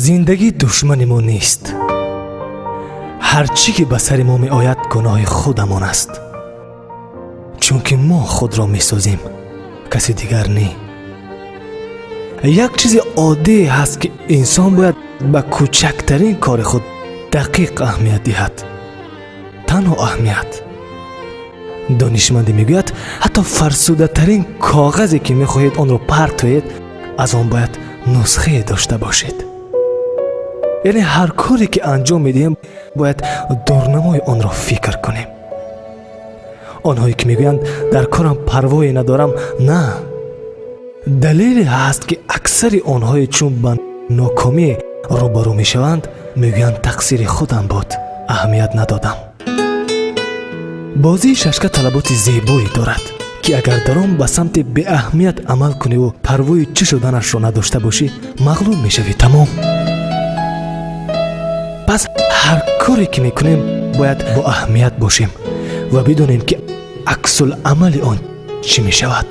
Зиндагӣ душмани мо нест. Ҳар чӣ ки ба сари мо меояд, гуноҳи худамон аст, чунки мо худро месозем, каси дигар не. Як чизи оддие ҳаст, ки инсон бояд ба кӯчактарин кори худ дақиқ аҳамият диҳад, танҳо аҳамият. Донишманде мегӯяд, ҳатто фарсудатарин коғазе, ки мехоҳед онро партоед, аз он бояд нусхае дошта бошед. Яъне ҳар коре ки анҷом медиҳем, бояд дурнамои онро фикр кунем. Онҳое ки мегӯянд, дар корам парвое надорам, на далеле ҳаст, ки аксари онҳое, чун ба нокомӣ рӯбарӯ мешаванд, мегӯянд, тақсири худам буд, аҳамият надодам. Бозии шашка талаботи зебое дорад, ки агар дар он ба самти беаҳамият амал куниву парвои чӣ шуданашро надошта бошӣ, мағлуб мешавӣ, тамом. Пас ҳар коре ки мекунем, бояд бо аҳамият бошем ва бидонем, ки аксуламали он чӣ мешавад.